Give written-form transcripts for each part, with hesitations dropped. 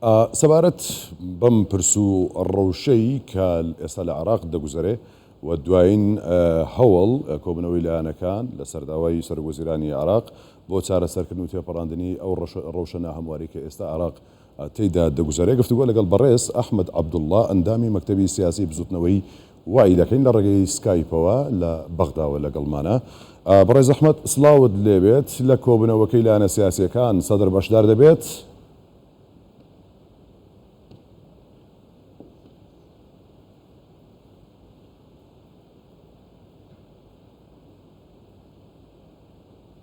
سەبارەت بەم پرس و ڕەوشەی کە ئێستا لە عێراق دەگوزەرێ و دوایین هەوڵ کۆبوونەوەی لایەنەکان لەسەر داوای سەرۆکوەزیرانی عێراق بۆ چارەسەرکردن و تێپەڕاندنی ئەو ڕەوشە ناهەموارەی کە ئێستا عێراق تێیدا دەگوزەرێ، گفتوگۆ لەگەڵ بەڕێز ئەحمەد عەبدوڵڵا ئەندامی مەکتەبی سیاسی بزوتنەوەی وەعی دەکەین لە ڕێگەی سکایپەوە لە بەغداوە لەگەڵمانە. بەڕێز ئەحمەد سڵاوت لێبێت، لە کۆبوونەوەکەی لایەنە سیاسییەکان سەدر بەشدار دەبێت؟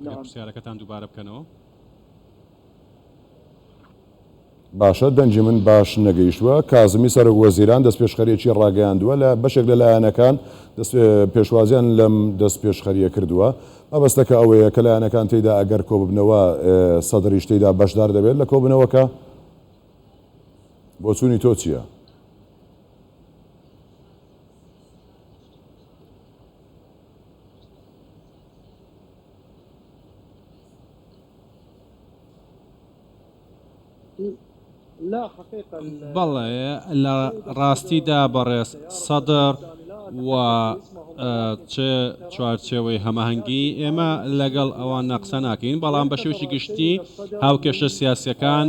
ئەگەر پرسیارەکەتان دووبارە بکەنەوە. باشە دەنگی من باش نەگەیشتووە. کازمی سەرۆک وەزیران دەستپێشخەریەکی ڕاگەیاندووە لە بەشێک لە لایەنەکان دەست پێشوازیان لەم دەستپێشخەریە کردووە. مەبەستەکە ئەوەیە کە لایەنەکان تێیدا ئەگەر کۆببنەوە سەدریش تێیدا بەشدار دەبێت لە کۆبوونەوەکە. بۆچوونی تۆ چییە؟ بەڵێ لە ڕاستیدا بەڕێز سەدر و چ چوارچێوەی هەماهەنگی ئێمە لەگەڵ ئەوان قسە ناکەین، بەڵام بە شێوەیەکی گشتی هاوکێشە سیاسیەکان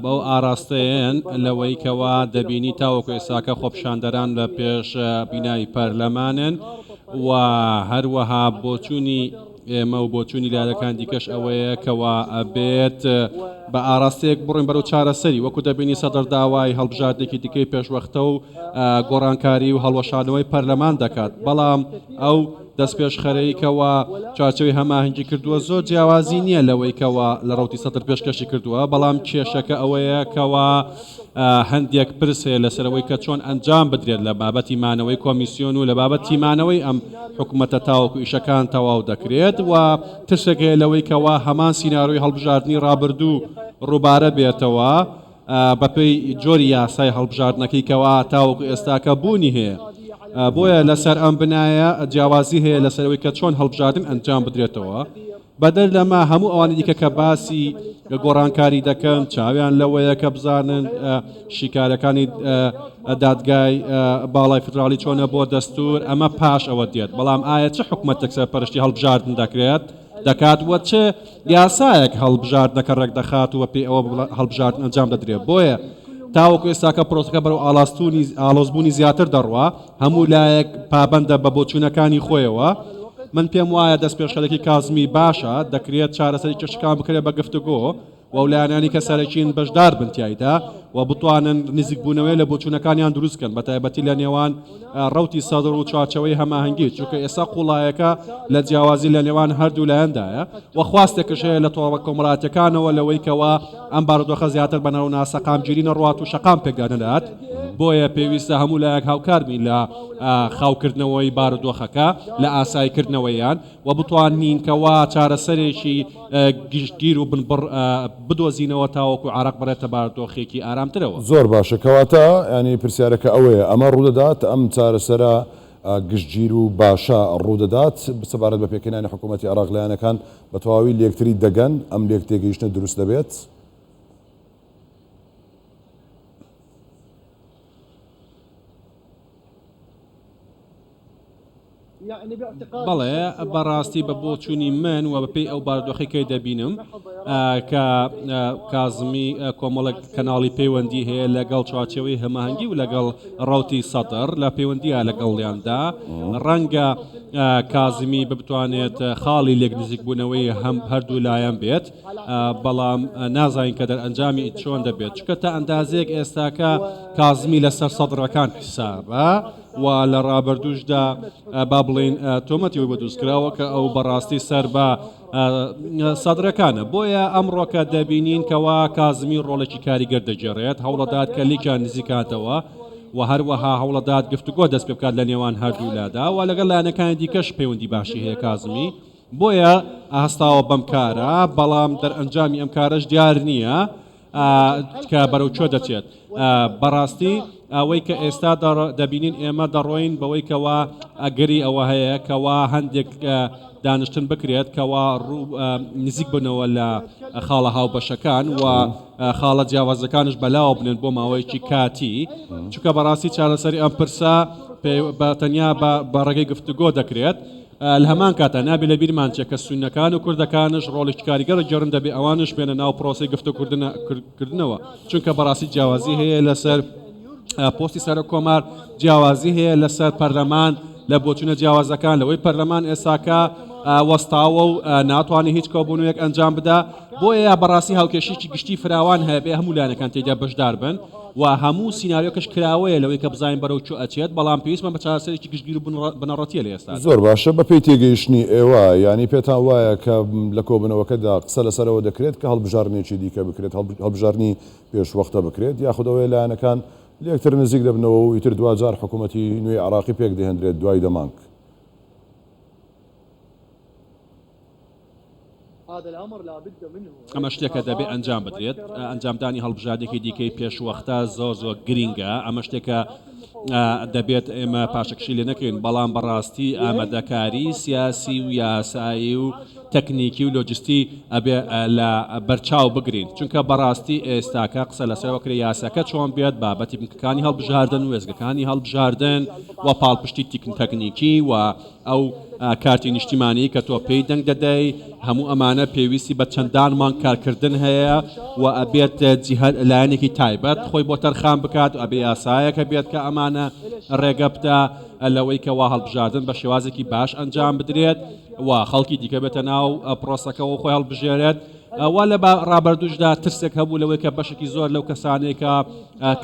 بەو ئاراستەیەن لەوەی کەوا دەبینی تاوەکو ئێستاکە خۆپیشاندەران لە پێش بینای پەرلەمانن و هەروەها بۆچوونی ئێمە و بۆچوونی لایەنەکان دیکەش ئەوەیە کەوا ئەبێت بە ئاراستەیەک بڕۆین بەرەو چارەسەری، وەکو دەبینی سەدر داوای هەڵبژاردنێکی دیکەی پێشوەختە و گۆڕانکاری و هەڵوەشانەوەی پەرلەمان دەکات، بەڵام ئەو دەستپێشخەرەی کەوا چوارچێوەی هەماهەنگی کردووە زۆر جیاوازی نییە لەوەی کەوا لە ڕەوتی سەدر پێشکەشی کردووە، بەڵام کێشەکە ئەوەیە کەوا هەندێک پرس هەیە لەسەر ئەوەی کە چۆن ئەنجام بدرێت لە بابەتی مانەوەی کۆمیسیۆن و لە بابەتی مانەوەی ئەم حکومەتە تاوەکو ئیشەکان تەواو دەکرێت و ترسێک هەیە لەوەی کەوا هەمان سینارۆی هەڵبژاردنی ڕابردوو ڕووبارە بێتەوە بەپێی جۆری یاسای هەڵبژاردنەکەی کەوا تاوەکو ئێستاکە بوونی هەیە. بۆیە لەسەر ئەم بنایە جیاوازی هەیە لەسەر ئەوەی کە چۆن هەڵبژاردن ئەنجام بدرێتەوە. بەدەر لەمە هەموو ئەوانی دیکە کە باسی گۆڕانکاری دەکەن چاویان لەوەیە کە بزانن شیکارەکانی دادگای باڵای فیدراڵی چۆنە بۆ دەستور، ئەمە پاش ئەوە دێت. بەڵام ئایا چ حکومەتێک سەرپەرشتی هەڵبژاردن دەکرێت دەکات و چ یاسایەک هەڵبژاردنەکە ڕێکدەخات و بەپێی ئەوە هەڵبژاردن ئەنجام دەدرێت؟ بۆیە تاوەکو ئێستاکە پرۆسەکە بەرەو ئاڵۆزبوونی زیاتر دەڕوا. هەموو لایەک پابەندە بە بۆچوونەکانی خۆیەوە. من پێم وایە دەستپێشخەرێکی کازمی باشە، دەکرێت چارەسەری کێشەکان بکرێت بە گفتوگۆ و ئەو لایەنانەی کە سەرەکین بەشدار بن تیایدا و بتوانن نزیکبوونەوەی لە بۆچوونەکانیان دروست بکەن، بەتایبەتی لە نێوان ڕەوتی سەدر و چوارچێوەی هەماهەنگی، چونکە ئێستا قووڵایەکە لە جیاوازی لە نێوان هەردوو لایەندایە و خواستێکش هەیە لە تۆڕە کۆمەڵایەتیەکانەوە لەوەی کەوا ئەم بارودۆخە زیاتر بەناو ناسەقامگیری نەڕوات و شەقام پێکدا نەدات. بۆیە پێویستە هەموو لایەک هاوکار بین لە خاوکردنەوەی بارودۆخەکە، لە ئاساییکردنەوەیان و بتوانین کەوا چارەسەرێکی گشتگیر و بنبڕ بدۆزینەوە تاوەکو عێراق بڕێتە بارودۆخێکی ئارامترەوە. زۆر باشە کەواتە یانی پرسیارەکە ئەوەیە ئەمە ڕوودەدات ئەم چارەسەرە گشتگیر و باشە ڕوودەدات سەبارەت بە پێکهێنانی حکوومەتی عێراق لایەنەکان بە تەواوی لێکتری دەگەن ئەم لێکتێگەیشتنە دروست دەبێت؟ بەڵێ بەڕاستی بە بۆچوونی من و بەپێی ئەو بارودۆخەی کە دەبینم کە کازمی کۆمەڵێک کەناڵی پەیوەندی هەیە لەگەڵ چوارچێوەی هەماهەنگی و لەگەڵ ڕەوتی سەدر لە پەیوەندیە لەگەڵیاندا ڕەنگە کازمی بتوانێت خاڵی لێک نزیکبوونەوەی هەم هەردوو لایەن بێت بەڵام نازانین کە دەرئەنجامی چۆن دەبێت، چونکە تا ئەندازەیەک ئێستاکە کازمی لەسەر سەدرەکان حیسابە و لە ڕابردووشدا با بڵێین تۆمەتی ئەوەی بۆ دروست کراوە کە ئەو بەڕاستی سەر بە سەدرەکانە. بۆیە ئەمڕۆکە دەبینین کەوا کازمی ڕۆڵێکی کاریگەر دەگێڕێت، هەوڵەدات کە لیکیان نزیکاتەوە و هەروەها هەوڵەدات گفتوگۆ دەست پێ بکات لە نێوان هەردوولادا و لەگەڵ لایەنەکانی دیکەش پەیوەندی باشی هەیە کازمی. بۆیە هەستاوە بەم کارە، بەڵام دەرئەنجامی ئەم کارەش دیار نییە. کە بەرەو کوێ دەچێت. بەڕاستی ئەوەی کە ئێستا دەبینین ئێمە دەڕۆین بەوەی کەوا ئەگەری ئەوە هەیە کەوا هەندێک دانیشتن بکرێت کەوا ڕوو نزیک بنەوە لە خاڵە هاوبەشەکان و خاڵە جیاوازەکانش بەلاوە بنێن بۆ ماوەیەکی کاتی چونکە بەڕاستی چارەسەری ئەم پرسە بە تەنیا بە ڕێگەی گفتوگۆ دەکرێت. لە هەمان کاتا نابێ لە بیرمان چێ کە سوننەکان و کوردەکانش ڕۆڵێکی کاریگەر دەگێڕن دەبێ ئەوانش بێنە ناو پرۆسەی گفتوگۆکردنەوە چونکە بەڕاستی جیاوازی هەیە لەسەر پۆستی سەرۆک کۆمار جیاوازی هەیە لەسەر پەرلەمان لە بۆچونە جیاوازەکان لەوەی پەرلەمان ئێساکە وەستاوە و ناتوانێت هیچ کۆبوونەوەیەک ئەنجام بدا بۆیە بەڕاستی هاوکێشێکی گشتی فراوان هەیە بێ هەموو لایەنەکان تێدا بەشدار بن و هەموو سیناریۆکەش کراوەیە لەوەی کە بزانین بەرەو کوێ ئەچێت، بەڵام پێویستمان بە چارەسەرێکی گشتگیر و بنەڕەتییە لە ئێستادا. زۆر باشە، بەپێی تێگەیشتنی ئێوە، یانی پێتان وایە کە لە کۆبوونەوەکەدا قسە لەسەر ئەوە دەکرێت کە هەڵبژاردنێکی دیکە بکرێت، هەڵبژاردنی پێشوەختە بکرێت، یاخود ئەوەیە لایەنەکان لەیەکتر نزیک دەبنەوە و ئیتر دواجار حکوومەتی نوێی عێراقی پێکدەهێندرێت دوای دە مانگ؟ ئەمە شتێکە دەبێ ئەنجام بدرێت، ئەنجامدانی هەڵبژاردنێکی دیکەی پێشوەختە زۆر زۆر گرینگە، ئەمە شتێکە دەبێت ئێمە پاشەکشی لێ نەکەین، بەڵام بەڕاستی ئامادەکاری سیاسی و یاسایی و تەکنیکی و لۆجستی ئەبێ لە بەرچاو بگرین، چونکە بەڕاستی ئێستاکە قسە لەسەر کرێ یاساکە چۆن بێت، بابەتی بنکەکانی هەڵبژاردن، وێستگەکانی هەڵبژاردن و پاڵپشتی تەکنیکی و ئەو کارتی نیشتیمانی کە تۆ پێی دەنگ دەدەی، هەموو ئەمانە پێویستی بە چەندان مانگ کارکردن هەیە و ئەبێت جیهات لایەنێکی تایبەت خۆی بۆ تەرخان بکات و ئەبێ یاسایەک هەبێت کە ئەمانە ڕێگە بدا لەوەی کە وا هەڵبژاردن بە شێوازێکی باش ئەنجام بدرێت و خەڵکی دیکە بێتە ناو پرۆسەکەەوە خۆی هەڵبژێرێت. وا لە ڕابردووشدا ترسێک هەبوو لەوەی کە بەشێکی زۆر لەو کەسانەی کە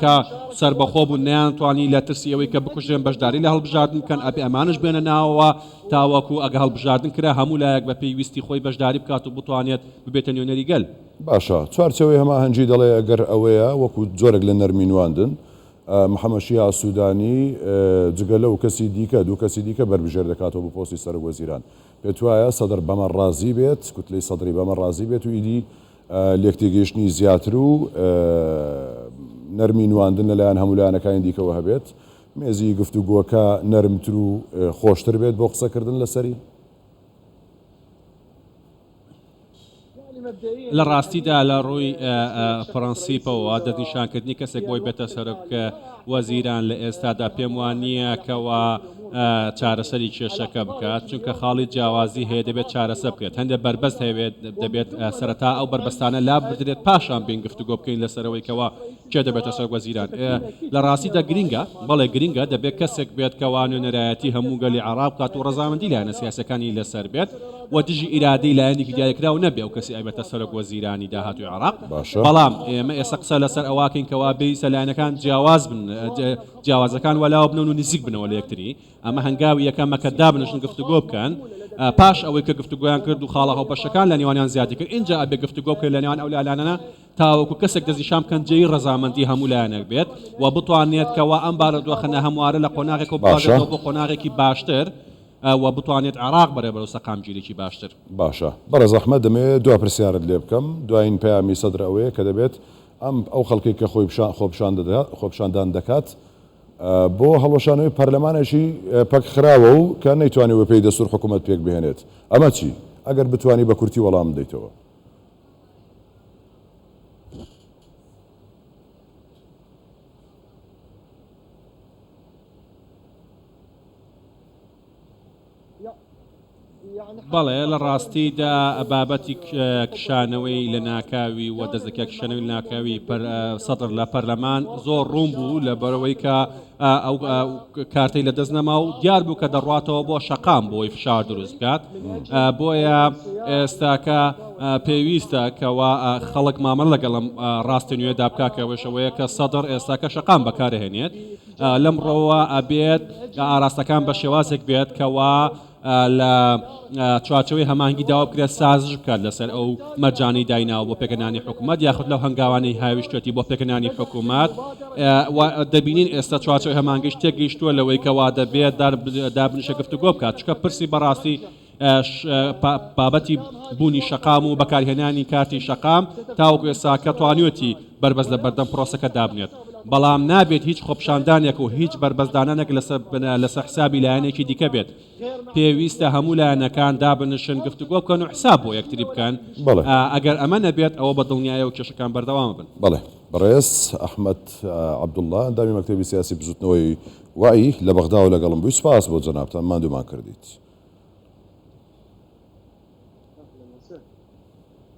کە سەربەخۆ بوون نەیانتوانی لە ترسی ئەوەی کە بکوژرێن بەشداری لە هەڵبژاردن بکەن، ئەبێ ئەمانش بێنە ناوەوە تاوەکو ئەگە هەڵبژاردن کرا هەموو لایەک بەپێی ویستی خۆی بەشداری بکات و بتوانێت ببێتە نوێنەری گەل. باشە چوارچێوەی هەماهەنگی دەڵێ ئەگەر ئەوەیە وەکو جۆرێک لە نەرمی نواندن محەمەد شیاع سودانی جگە لەو کەسی دیکە دوو کەسی دیکە بەربژێر دەکاتەوە بۆ پۆستی سەرۆک وەزیران پێتوایە سەدر بەمە ڕازی بێت، کوتلەی سەدری بەمە ڕازی بێت و ئیدی لێکتێگەیشتنی زیاتر و نەرمی نواندن لەلایەن هەموو لایەنەکانی دیکەوە هەبێت، مێزی گفتوگۆکە نەرمتر و خۆشتر بێت بۆ قسەکردن لەسەری؟ لە ڕاستیدا لە ڕووی پرەنسیپەوە دەستنیشانکردنی کەسێک بۆی بێتە سەرۆک وەزیران لە ئێستادا پێم وان نییە کەوا چارەسەری کێشەکە بکات چونکە خاڵی جیاوازی هەیە دەبێت چارەسە بکرێت هەندێک بەربەست هەیە دەبێت سەرەتا ئەو بەربەستانە لا بدرێت پاشان بین گفتوگۆ بکەین لەسەرەوەی کەوا کێ دەبێتە سەرۆک وەزیران لە ڕاستیدا گرینگە بەڵێ گرینگە دەبێت کەسێک بێت کەوا نوێنەرایەتی هەموو گەلی عێراق بکات و ڕەزامەندی لایەنە سیاسەکانی لەسەر بێت و دژی ئیرادەی لایەنێکی دیاریکراو نەبێ ئەو کەسی ئەبێتە سەرۆک وەزیرانی داهاتووی عێراق باشە. بەڵام ئێمە ئێستا قسە لەسەر ئەوەکەین کەوا پێویستە لایەنەکان جیاواز بن جیاوازەکان وەلاوە بنەن و نزیک بنەوە لە یەکتری ئەمە هەنگاوی یەکەمە کە دابنیشن گفتوگۆ بکەن پاش ئەوەی کە گفتوگۆیان کرد و خاڵە هاوبەشەکان لە نێوانیان زیادی کرد ئینجا ئەبێ گفتوگۆ بکرێت لە نێوان ئەو لایەنانە تاوەکو کەسێک دەستنیشان بکەن جێی ڕەزامەندی هەموو لایەنێک بێت و بتوانێت کەوا ئەم بارودۆخە ناهەموارە لە قۆناغێکەوە باشە. بگوازێتەوە بۆ قۆناغێکی باشتر و بتوانێت عێراق بەرێ بەرەو سەقامگیریی باشتر. باشە بەڕێز ئەحمەد دەمەوێت دوا پرسیارت لێ بکەم، دوایین پەیامی سەدر ئەوەیە کە دەبێت ئەم ئەو خەڵکەی کە خۆی خۆپیشاندان دەکات بۆ هەڵوەشانەوەی پەرلەمانێکی پەکخراوە و کە نەیتوانیوە بەپێی دەستور حکومەت پێکبهێنێت ئەمە چی؟ ئەگەر بتوانی بە کورتی وەڵام بدەیتەوە. بەڵێ لە ڕاستیدا بابەتی کشانەوەی لە ناکاوی و دەستەکە کشانەوەی ناکاوی سەدر لە پەرلەمان زۆر ڕوون بوو لە بەرەوەی کە ئەو کارتەی لە دەست نەما و دیار بوو کە دەڕاتەوە بۆ شەقام بۆی فشار دروست بکات بۆیە ئێستاکە پێویستە کەوا خەڵک مامەڵە لەگەڵم ڕاستی نوێدا بکە کەەوەشەوەیە کە سەدر ئێستاکە شەقام بەکارهێنێت لەمڕۆوە ئەبێت ئاراستەکان بە شێوازێک بێت کەوا لە چوارچەوەی هەماهەنگی داوا بکرێت سازش بکات لەسەر ئەو مەرجانەی دایناوە بۆ پێکهێنانی حکوومەت یاخود لەو هەنگاوانەی هاویشتێتی بۆ پێکهێنانی حکوومەت دەبینین ئێستا چوارچەوەی هەماهەنگیش تێگەیشتووە لەوەی کەوا دەبێت دابنیشە گفتوگۆ بکات چونکە پرسی بەڕاستی. بابەتی بوونی شەقام و بەکارهێنانی کارتی شەقام تاوەکو ئێستا کە توانیوێتی بەربەست لە بەردەم پرۆسەکە دابنێت، بەڵام نابێت هیچ خۆپیشاندانێک و هیچ بەربەستدانانێک لەسەر حسابی لایەنێکی دیکە بێت. پێویستە هەموو لایەنەکان دابنیشن گفتوگۆ بکەن و حساب بۆ یەکتری بکەن، ئەگەر ئەمە نەبێت ئەوە بە دڵنیایەوە کێشەکان بەردەوام ئەبن. بەڵێ بەڕێز ئەحمەد عەبدوڵڵا ئەندامی مەکتەبی سیاسی بزوتنەوەی وەعی لە بەغداوە لەگەڵم بووی سوپاس بۆ جەنابتان ماندوومان کردیت.